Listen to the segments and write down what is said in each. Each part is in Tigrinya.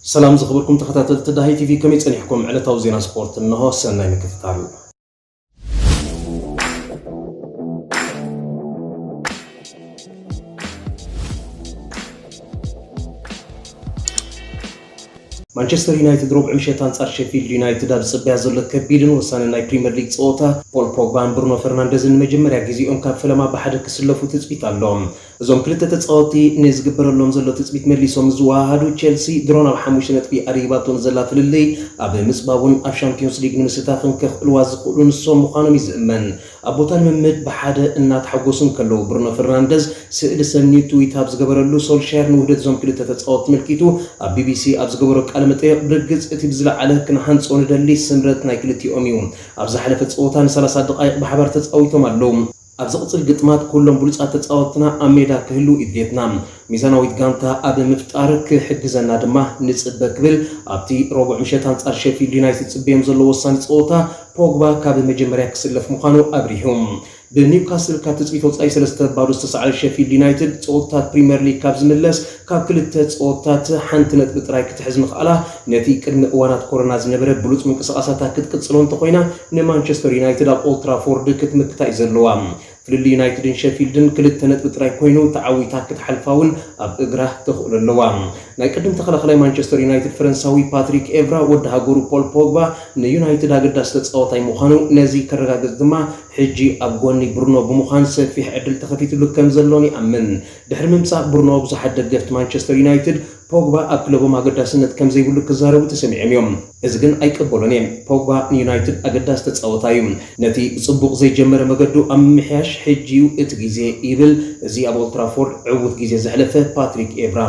ሰላም ዝኽብርኩም ተኸታተልቲ ዳሃይ ቲቪ፣ ከመይ ጸኒሕኩም? ዕለታዊ ዜና ስፖርት እንሆ፣ ሰናይ ምክትታል። ማንቸስተር ዩናይትድ ረቡዕ ምሸት ኣንጻር ሼፊልድ ዩናይትድ ኣብ ዝጽበያ ዘሎ ከቢድን ወሳንን ናይ ፕሪምየር ሊግ ጸወታ፣ ፖል ፖግባን ብሩኖ ፈርናንደዝን ንመጀመርያ ግዜኦም ካብ ፈለማ ብሓደ ክስለፉ ትጽቢት ኣሎ። እዞም ክልተ ተጻወትቲ ንዝግበረሎም ዘሎ ትጽቢት መሊሶም ዝወሃሃዱ ቸልሲ ድሮ ናብ ሓሙሽተ ነጥቢ ኣድሂባቶ ንዘላ ፍልልይ ኣብ ምጽባቡን ኣብ ሻምፒዮንስ ሊግ ንምስታፍን ከኽእልዋ ዝኽእሉ ንሶም ምዃኖም እዩ ዝእመን። ኣብ ቦታ ልምምድ ብሓደ እናተሓጎሱ እንከለዉ፣ ብሩኖ ፈርናንደዝ ስእሊ ሰንዩ ትዊት ኣብ ዝገበረሉ፣ ሶልሻየር ንውህደት እዞም ክልተ ተጻወትቲ ኣመልኪቱ ኣብ ቢቢሲ ኣብ ዝገበሮ ቃለ መጠይቕ፣ ብርግጽ እቲ ብዝለዓለ ክንሃንጾ ንደሊ ስምረት ናይ ክልቲኦም እዩ። ኣብ ዝሓለፈ ጸወታ ንሰላሳ ደቓይቕ ብሓባር ተጻዊቶም ኣለዉ። ኣብ ዝቕጽል ግጥማት ኩሎም ብሉጻት ተጻወትና ኣብ ሜዳ ክህልዉ እዩ ድሌትና። ሚዛናዊት ጋንታ ኣብ ምፍጣር ክሕግዘና ድማ ንጽበ ክብል ኣብቲ ረቡዕ ምሸት ኣንጻር ሸፊልድ ዩናይትድ ዝጽበዮም ዘሎ ወሳኒ ጸወታ ፖግባ ካብ መጀመርያ ክስለፍ ምዃኑ ኣብሪሁ። ብኒውካስል ካብ ትጽቢት ወጻኢ ሰለስተ ባዶ ዝተሳዕረ ሸፊልድ ዩናይትድ ጸወታት ፕሪምየር ሊግ ካብ ዝምለስ ካብ ክልተ ጸወታት ሓንቲ ነጥቢ ጥራይ ክትሕዝ ምኽኣላ ነቲ ቅድሚ እዋናት ኮሮና ዝነበረ ብሉጽ ምንቅስቓሳታ ክትቅጽሎ እንተኾይና ንማንቸስተር ዩናይትድ ኣብ ኦልትራፎርድ ክትምክታ እዩ ዘለዋ። ፍልልይ ዩናይትድን ሸፊልድን ክልተ ነጥቢ ጥራይ ኮይኑ ተዓዊታ ክትሓልፋ እውን ኣብ እግራ ተኽእሎ ኣለዋ። ናይ ቅድም ተኸላኸላይ ማንቸስተር ዩናይትድ ፈረንሳዊ ፓትሪክ ኤቭራ ወዲ ሃገሩ ፖል ፖግባ ንዩናይትድ ኣገዳሲ ተጻዋታይ ምዃኑ ነዚ ከረጋግጽ ድማ ሕጂ ኣብ ጎኒ ብሩኖ ብምዃን ሰፊሕ ዕድል ተኸፊትሉ ከም ዘሎን ይኣምን። ድሕሪ ምምጻእ ብሩኖ ብዙሓት ደገፍቲ ማንቸስተር ዩናይትድ ፖግባ ኣብ ክለቦም ኣገዳስነት ከም ዘይብሉ ክዛረቡ ተሰሚዖም እዮም። እዚ ግን ኣይቀበሎን እየ። ፖግባ ንዩናይትድ ኣገዳሲ ተጻወታይ እዩ። ነቲ ብጽቡቕ ዘይጀመረ መገዱ ኣብ ምምሕያሽ ሕጂ እዩ እቲ ግዜ ይብል እዚ ኣብ ኦልትራፎርድ ዕዉት ግዜ ዘሕለፈ ፓትሪክ ኤቭራ።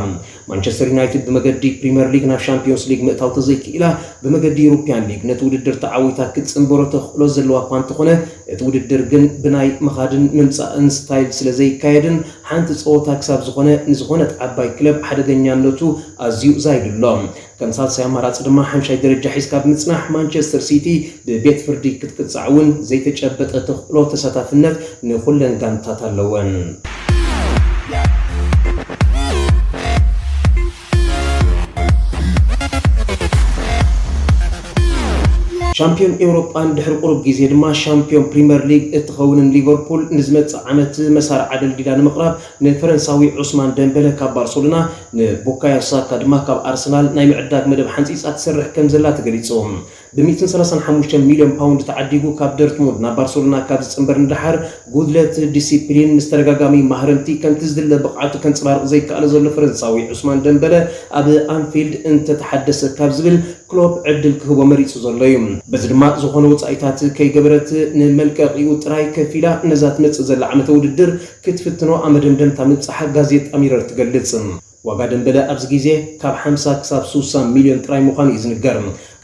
ማንቸስተር ዩናይትድ ብመገዲ ፕሪምየር ሊግ ናብ ሻምፒዮንስ ሊግ ምእታው ተዘይክኢላ ብመገዲ ዩሮፕያን ሊግ ነቲ ውድድር ተዓዊታ ክትጽንበሮ ተኽእሎ ዘለዋ እኳ እንተኾነ እቲ ውድድር ግን ብናይ ምኻድን ምምጻእን ስታይል ስለ ዘይካየድን ሓንቲ ጸወታ ክሳብ ዝኾነ ንዝኾነት ዓባይ ክለብ ሓደገኛነቱ ኣዝዩ ዛይዱ ኣሎ። ከም ሳልሳይ ኣማራጺ ድማ ሓምሻይ ደረጃ ሒዝካ ብምጽናሕ ማንቸስተር ሲቲ ብቤት ፍርዲ ክትቅጻዕ እውን ዘይተጨበጠ ተኽእሎ ተሳታፍነት ንኹለን ጋንታት ኣለወን። ሻምፒዮን ኤውሮጳን ድሕሪ ቁሩብ ግዜ ድማ ሻምፒዮን ፕሪምየር ሊግ እትኸውንን ሊቨርፑል ንዝመጽእ ዓመት መሳርዓ ደልዲላ ንምቕራብ ንፈረንሳዊ ዑስማን ደምበለ ካብ ባርሰሎና ንቡካዮ ሳካ ድማ ካብ ኣርሰናል ናይ ምዕዳግ መደብ ሓንጺጻ ትሰርሕ ከም ዘላ ተገሊጹ። ብ ሚእትን ሰላሳን ሓሙሽተን ሚልዮን ፓውንድ ተዓዲጉ ካብ ደርትሙንድ ናብ ባርሰሎና ካብ ዝጽንበር ንደሓር ጉድለት ዲሲፕሊን ምስ ተደጋጋሚ ማህረምቲ ከምቲ ዝድለ ብቕዓቱ ከንጸባርቕ ዘይከኣለ ዘሎ ፈረንሳዊ ዑስማን ደምበለ ኣብ ኣንፊልድ እንተተሓደሰ ካብ ዝብል ክሎፕ ዕድል ክህቦ መሪጹ ዘሎ እዩ። በዚ ድማ ዝኾነ ወጻኢታት ከይገበረት ንመልቀቒኡ ጥራይ ከፊላ ነዛ ትመጽእ ዘላ ዓመተ ውድድር ክትፍትኖ ኣብ መደምደምታ ምብጻሓ ጋዜጣ ሚረር ትገልጽ። ዋጋ ደምበለ ኣብዚ ግዜ ካብ ሓምሳ ክሳብ ስሳ ሚልዮን ጥራይ ምዃኑ እዩ ዝንገር።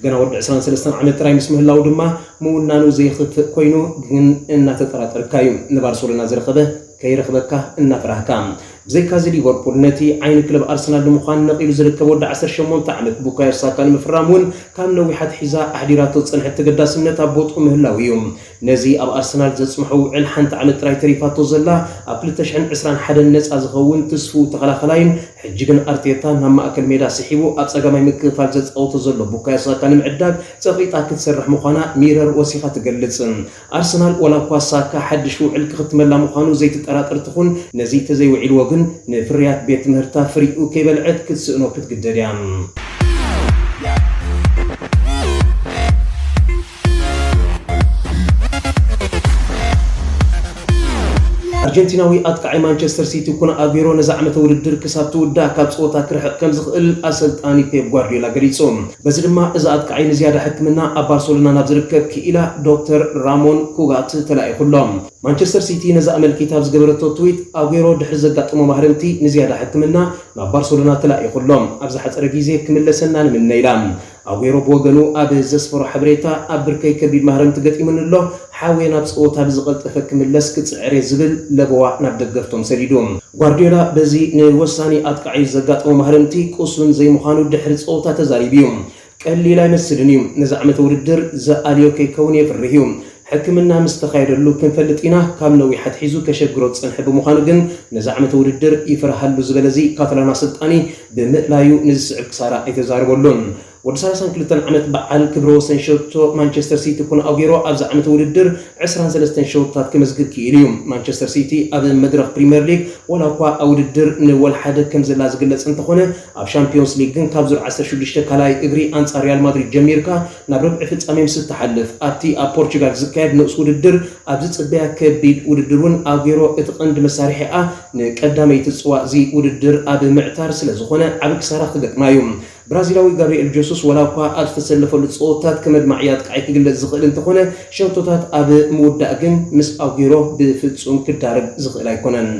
ገና ወዲ ዕስራን ሰለስተን ዓመት ጥራይ ምስ ምህላው ድማ ምውናኑ ዘይኽፍእ ኮይኑ ግን እናተጠራጠርካ እዩ። ንባርሰሎና ዝረኸበ ከይረኽበካ እናፈራህካ። ብዘይካዚ ሊቨርፑል ነቲ ዓይኒ ክለብ ኣርሰናል ንምዃን ነቒሉ ዝርከብ ወዲ ዓሰርተ ሸሞንተ ዓመት ቡካዮ ሳካ ንምፍራም እውን ካብ ነዊሕ ኣትሒዛ ኣሕዲራቶ ዝጸንሐት ተገዳስነት ኣብ ቦትኡ ምህላው እዩ። ነዚ ኣብ ኣርሰናል ዘጽንሖ ውዕል ሓንቲ ዓመት ጥራይ ተሪፋቶ ዘላ ኣብ ክልተ ሽሕን ዕስራን ሓደን ነጻ ዝኸውን ትስፉው ተኸላኸላይን ሕጂ ግን ኣርቴታ ናብ ማእከል ሜዳ ስሒቡ ኣብ ጸጋማይ ምክፍፋል ዘጻወቶ ዘሎ ቡካዮ ሳካ ንምዕዳግ ጸቒጣ ክትሰርሕ ምዃና ሚረር ወሲኻ ትገልጽ። ኣርሰናል ዋላ እኳ ሳካ ሓድሽ ውዕል ክኽትመላ ምዃኑ ዘይትጠራጠር ትኹን፣ ነዚ ተዘይውዒልዎ ግን ንፍርያት ቤት ትምህርታ ፍሪኡ ከይበልዐት ክትስእኖ ክትግደድ እያ። ኣርጀንቲናዊ ኣጥቃዓይ ማንቸስተር ሲቲ ኩን ኣጉዌሮ ነዚ ዓመተ ውድድር ክሳብ ትውዳእ ካብ ጸወታ ክርሕቕ ከም ዝኽእል ኣሰልጣኒ ፔፕ ጓርዲዮላ ገሊጹ። በዚ ድማ እዚ ኣጥቃዓይ ንዝያዳ ሕክምና ኣብ ባርሰሎና ናብ ዝርከብ ክኢላ ዶክተር ራሞን ኩጋት ተላኢኹ ኣሎ። ማንቸስተር ሲቲ ነዚ ኣመልኪታ ኣብ ዝገበረቶ ትዊት፣ ኣጉዌሮ ድሕሪ ዘጋጠሞ ማህረምቲ ንዝያዳ ሕክምና ናብ ባርሰሎና ተላኢኹ ኣሎ። ኣብ ዝሓጸረ ግዜ ክምለሰና ንምነ ኢላ። ኣጉዌሮ ብወገኑ ኣብ ዘስፈሮ ሓበሬታ፣ ኣብ ብርከይ ከቢድ ማህረምቲ ገጢሙኒ ኣሎ፣ ሓውየ ናብ ጸወታ ብዝቐልጠፈ ክምለስ ክጽዕር እየ ዝብል ለበዋ ናብ ደገፍቶም ሰዲዱ። ጓርዲዮላ በዚ ንወሳኒ ኣጥቃዒ ዘጋጠሞ ማህረምቲ ቅሱን ዘይምዃኑ ድሕሪ ጸወታ ተዛሪቡ እዩ። ቀሊል ኣይመስልን እዩ። ነዚ ዓመተ ውድድር ዝኣልዮ ከይከውን የፍርህ እዩ። ሕክምና ምስ ተኻየደሉ ክንፈልጥ ኢና፣ ካብ ነዊሕ ኣትሒዙ ከሸግሮ ዝጸንሐ ብምዃኑ ግን ነዚ ዓመተ ውድድር ይፈርሃሉ ዝበለ እዚ ካታላን ኣሰልጣኒ ብምእላዩ ንዝስዕብ ክሳራ ኣይተዛረበሉን። ወዲ ሰላሳን ክልተን ዓመት በዓል ክብረ ወሰን ሸቶ ማንቸስተር ሲቲ ኩን ኣጉሮ ኣብዚ ዓመተ ውድድር ዕስራን ሰለስተን ሸቶታት ከመዝግብ ክኢሉ እዩ። ማንቸስተር ሲቲ ኣብ መድረኽ ፕሪምየር ሊግ ዋላ እኳ ኣብ ውድድር ንወልሓደ ከም ዘላ ዝግለጽ እንተኾነ ኣብ ሻምፒዮንስ ሊግ ግን ካብ ዙር ዓሰርተ ሽዱሽተ ካልኣይ እግሪ ኣንጻር ሪያል ማድሪድ ጀሚርካ ናብ ርብዒ ፍጻሜ ምስ እትሓልፍ ኣብቲ ኣብ ፖርቹጋል ዝካየድ ንኡስ ውድድር ኣብ ዝጽበያ ከቢድ ውድድር እውን ኣጉሮ እቲ ቀንዲ መሳርሒኣ ንቀዳመይቲ ጽዋእ እዚ ውድድር ኣብ ምዕታር ስለ ዝኾነ ዓቢ ክሳራ ክገጥማ እዩ። ብራዚላዊ ጋብሪኤል ጀሱስ ዋላ እኳ ኣብ ዝተሰለፈሉ ጸወታት ከም ኣድማዒ ኣጥቃዒ ክግለጽ ዝኽእል እንተኾነ ሸቶታት ኣብ ምውዳእ ግን ምስ ኣጉሮ ብፍጹም ክዳረግ ዝኽእል ኣይኮነን።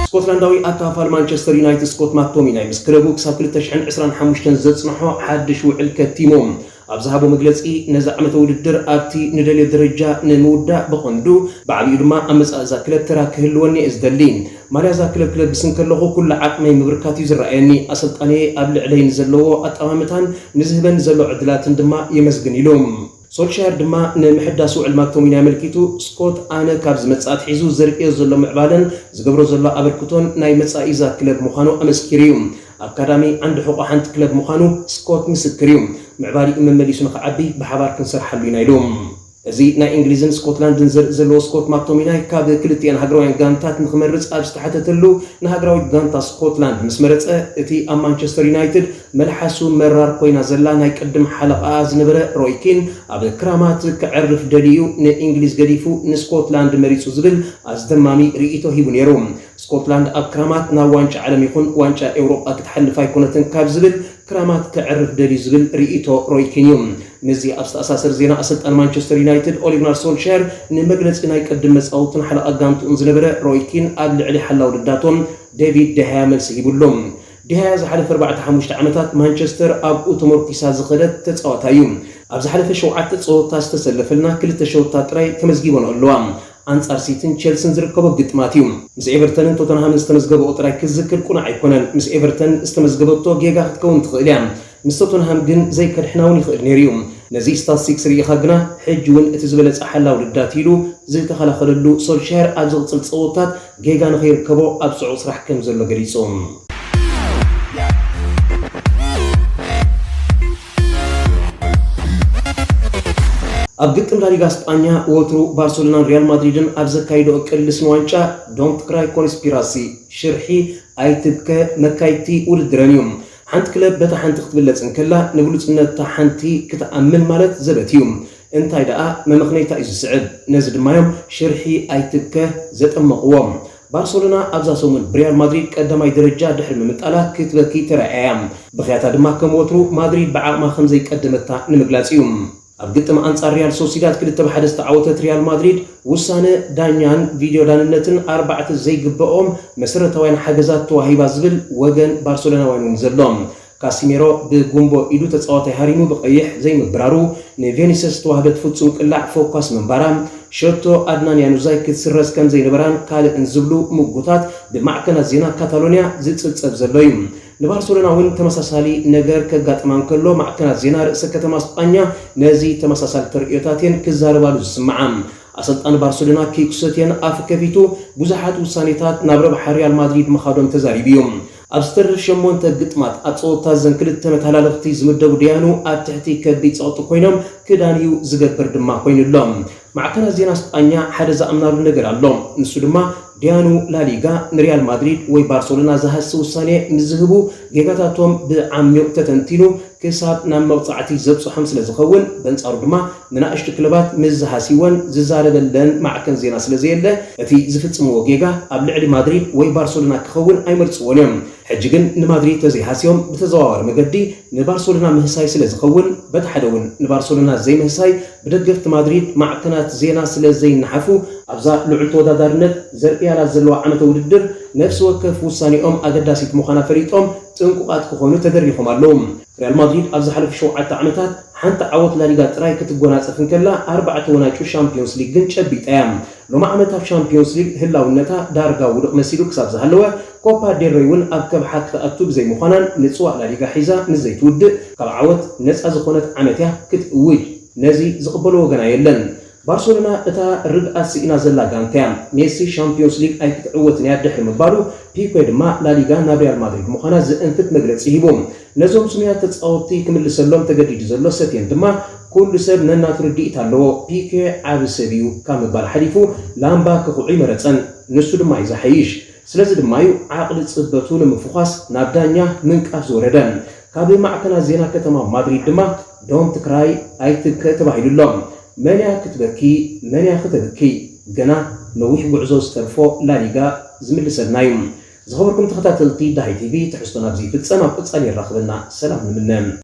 ስኮትላንዳዊ ኣካፋል ማንቸስተር ዩናይትድ ስኮት ማክቶሚናይ ምስ ክለቡ ክሳብ ክልተ ሽሕን ዕስራን ሓሙሽተን ዘጽንሖ ሓድሽ ውዕል ከቲሙ። ኣብ ዝሃቦ መግለጺ ነዚ ዓመተ ውድድር ኣብቲ ንደልዮ ደረጃ ንምውዳእ ብቐንዱ ብዓቢኡ ድማ ኣብ መጻኢ እዛ ክለብ ተራ ክህልወኒ እየ ዝደሊ። ማልያ እዛ ክለብ ክለብስ እንከለኹ ኩሉ ዓቕመይ ምብርካት እዩ ዝረኣየኒ። ኣሰልጣኒየ ኣብ ልዕለይ ንዘለዎ ኣጠማምታን ንዝህበኒ ዘሎ ዕድላትን ድማ የመስግን ኢሉ። ሶልሻየር ድማ ንምሕዳስ ውዕል ማክቶሚናይ ኣመልኪቱ ስኮት ኣነ ካብ ዝመጽእ ኣትሒዙ ዘርእዮ ዘሎ ምዕባለን ዝገብሮ ዘሎ ኣበርክቶን ናይ መጻኢ እዛ ክለብ ምዃኑ ኣመስኪሩ እዩ። ኣካዳሚ ዓንዲ ሕቖ ሓንቲ ክለብ ምዃኑ ስኮት ምስክር እዩ። ምዕባሊኡ መመሊሱ ንኽዓቢ ብሓባር ክንሰርሓሉ ኢና ኢሉ። እዚ ናይ እንግሊዝን ስኮትላንድን ዘርኢ ዘለዎ ስኮት ማክቶሚናይ ካብ ክልቲኣን ሃገራውያን ጋንታት ንኽመርጽ ኣብ ዝተሓተተሉ ንሃገራዊት ጋንታ ስኮትላንድ ምስ መረጸ እቲ ኣብ ማንቸስተር ዩናይትድ መልሓሱ መራር ኮይና ዘላ ናይ ቅድም ሓለቓኣ ዝነበረ ሮይ ኪን ኣብ ክራማት ከዕርፍ ደልዩ ንእንግሊዝ ገዲፉ ንስኮትላንድ መሪጹ ዝብል ኣስደማሚ ርእይቶ ሂቡ ነይሩ። ስኮትላንድ ኣብ ክራማት ናብ ዋንጫ ዓለም ይኹን ዋንጫ ኤውሮጳ ክትሓልፍ ኣይኮነትን ካብ ዝብል ክራማት ከዕርፍ ደልዩ ዝብል ርእይቶ ሮይ ኪን እዩ። ምስዚ ኣብ ዝተኣሳሰር ዜና ኣሰልጣኒ ማንቸስተር ዩናይትድ ኦሊግናር ሶልሻየር ንመግለጺ ናይ ቅድም መጻወቱን ሓለቓ ጋንትኡን ዝነበረ ሮይ ኪን ኣብ ልዕሊ ሓላው ደዳቶም ዴቪድ ደሃያ መልሲ ሂቡሉ። ደሃያ ዝሓለፈ ኣርባዕተ ሓሙሽተ ዓመታት ማንቸስተር ኣብኡ ተመርኪሳ ዝኸደት ተጻዋታይ እዩ። ኣብ ዝሓለፈ ሸውዓተ ጸወታ ዝተሰለፈልና ክልተ ሸውታ ጥራይ ተመዝጊቦ ኣለዋ። ኣንጻር ሲቲን ቸልሲን ዝርከቦ ግጥማት እዩ። ምስ ኤቨርተንን ቶተንሃምን ዝተመዝገበኦ ጥራይ ክዝክር ቁኑዕ ኣይኮነን። ምስ ኤቨርተን ዝተመዝገበቶ ጌጋ ክትከውን ትኽእል እያ። ምስ ቶተንሃም ግን ዘይከድሕና እውን ይኽእል ነይሩ እዩ። ነዚ ስታትስቲክስ ርኢኻ ግና ሕጂ እውን እቲ ዝበለጸ ሓላው ልዳት ኢሉ ዝተኸላኸለሉ ሶልሻየር ኣብ ዝቕጽል ጸወታት ጌጋ ንኸይርከቦ ኣብ ጽዑቕ ስራሕ ከም ዘሎ ገሊጹ። ኣብ ግጥም ላሊጋ ስጳኛ ወትሩ ባርሰሎናን ሪያል ማድሪድን ኣብ ዘካይዶ ቅልስ ንዋንጫ ዶንት ክራይ ኮንስፒራሲ ሽርሒ ኣይትብከ መካይድቲ ውድድረን እዩ። ሓንቲ ክለብ በታ ሓንቲ ክትብለጽ እንከላ ንብሉጽነታ ሓንቲ ክትኣምን ማለት ዘበት እዩ። እንታይ ደኣ መመኽነይታ እዩ ዝስዕብ። ነዚ ድማ እዮም ሽርሒ ኣይትብከ ዘጠመቕዎም። ባርሰሎና ኣብዛ ሰሙን ብሪያል ማድሪድ ቀዳማይ ደረጃ ድሕሪ ምምጣላ ክትበኪ ተራእያ እያ። ብኽያታ ድማ ከም ወትሩ ማድሪድ ብዓቕማ ከም ዘይቀደመታ ንምግላጽ እዩ። ኣብ ግጥም ኣንጻር ሪያል ሶሲዳድ ክልተ ብሓደ ዝተዓወተት ሪያል ማድሪድ ውሳነ ዳኛን ቪድዮ ዳንነትን ኣርባዕተ ዘይግበኦም መሰረታውያን ሓገዛት ተዋሂባ ዝብል ወገን ባርሰሎናውያን እውን ዘሎ። ካሲሜሮ ብጉምቦ ኢዱ ተጻዋታይ ሃሪሙ ብቐይሕ ዘይምብራሩ፣ ንቬኒሰስ ዝተዋህበት ፍጹም ቅላዕ ፎኳስ ምንባራ፣ ሸቶ ኣድናን ያኑዛይ ክትስረዝ ከም ዘይነበራን ካልእን ዝብሉ ምጉታት ብማዕከናት ዜና ካታሎንያ ዝጽብጸብ ዘሎ እዩ። ንባርሰሎና እውን ተመሳሳሊ ነገር ከጋጥማ እንከሎ፣ ማዕከናት ዜና ርእሰ ከተማ ስጳኛ ነዚ ተመሳሳሊ ተርእዮታት እየን ክዛረባሉ ዝስምዓ። ኣሰልጣኒ ባርሰሎና ኪኩ ሰትየን ኣፉ ከፊቱ ብዙሓት ውሳኔታት ናብ ረብሓ ሪያል ማድሪድ ምኻዶም ተዛሪቡ እዩ። ኣብ ዝተርፍ ሸሞንተ ግጥማት ኣብ ጸወታ ዘን ክልተ መተሃላለኽቲ ዝምደቡ ደያኑ ኣብ ትሕቲ ከቢድ ጸቕጢ ኮይኖም ክዳንዩ ዝገብር ድማ ኮይኑ ኣሎ። ማዕከናት ዜና ስጳኛ ሓደ ዝኣምናሉ ነገር ኣሎ። ንሱ ድማ ደያኑ ላሊጋ ንሪያል ማድሪድ ወይ ባርሰሎና ዝሃሲ ውሳኔ ምስ ዝህቡ ጌጋታቶም ብዓሚቕ ተተንቲኑ ክሳብ ናብ መቕጻዕቲ ዘብጽሖም ስለ ዝኸውን፣ በንጻሩ ድማ ንናእሽቱ ክለባት ምስ ዝሃስይወን ዝዛረበለን ማዕከን ዜና ስለ ዘየለ፣ እቲ ዝፍጽምዎ ጌጋ ኣብ ልዕሊ ማድሪድ ወይ ባርሰሎና ክኸውን ኣይመርጽዎን እዮም። ሕጂ ግን ንማድሪድ ተዘይሃስዮም ብተዘዋዋሪ መገዲ ንባርሰሎና ምህሳይ ስለ ዝኸውን፣ በቲ ሓደ እውን ንባርሰሎና ዘይምህሳይ ብደገፍቲ ማድሪድ ማዕከናት ዜና ስለ ዘይነሓፉ፣ ኣብዛ ልዑል ተወዳዳርነት ዘርእያላ ዘለዋ ዓመተ ውድድር ነፍሲ ወከፍ ውሳኔኦም ኣገዳሲት ምዃና ፈሊጦም ጥንቁቓት ክኾኑ ተደሪኾም ኣለዉ። ሪያል ማድሪድ ኣብ ዝሓለፉ ሸውዓተ ዓመታት ሓንቲ ዓወት ላሊጋ ጥራይ ክትጎናጸፍ እንከላ፣ ኣርባዕተ ዋንጫ ሻምፒዮንስ ሊግ ግን ጨቢጣ እያ። ሎሚ ዓመት ኣብ ሻምፒዮንስ ሊግ ህላውነታ ዳርጋ ውዱቕ መሲሉ ክሳብ ዝሃለወ፣ ኮፓ ዴል ሬይ እውን ኣብ ከብሓ ክትኣቱ ብዘይምዃናን ንጽዋዕ ላሊጋ ሒዛ ንዘይትውድእ፣ ካብ ዓወት ነጻ ዝኾነት ዓመት እያ ክትእውጅ። ነዚ ዝቕበሎ ወገና የለን። ባርሰሎና እታ ርግኣት ስኢና ዘላ ጋንታ እያ። ሜሲ ሻምፒዮንስ ሊግ ኣይክትዕወትን እያ ድሕሪ ምባሉ፣ ፒኬ ድማ ላሊጋ ናብ ሪያል ማድሪድ ምዃና ዘእንፍት መግለጺ ሂቡ። ነዞም ስሙያት ተጻወትቲ ክምልሰሎም ተገዲዱ ዘሎ ሰትየን ድማ፣ ኩሉ ሰብ ነናቱ ርድኢት ኣለዎ፣ ፒኬ ዓቢ ሰብ እዩ ካብ ምባል ሓሊፉ ላምባ ክኹዕ ይመረጸን። ንሱ ድማ እዩ ዝሓይሽ። ስለዚ ድማ እዩ ዓቕሊ ጽበቱ ንምፍዃስ ናብ ዳኛ ምንቃፍ ዝወረደ። ካብ ማዕከናት ዜና ከተማ ማድሪድ ድማ፣ "ዶንት ክራይ፣ ኣይትብከ" ተባሂሉ ኣሎ። መን እያ ክትበኪ? መን እያ ክተብኪ? ገና ነዊሕ ጉዕዞ ዝተርፎ ላሊጋ ዝምልሰልና እዩ። ዝኸበርኩም ተኸታተልቲ ዳሃይ ቲቪ፣ ትሕዝቶና ኣብዚ ይፍጸም። ኣብ ቀጻሊ የራኽበና። ሰላም ንምነ።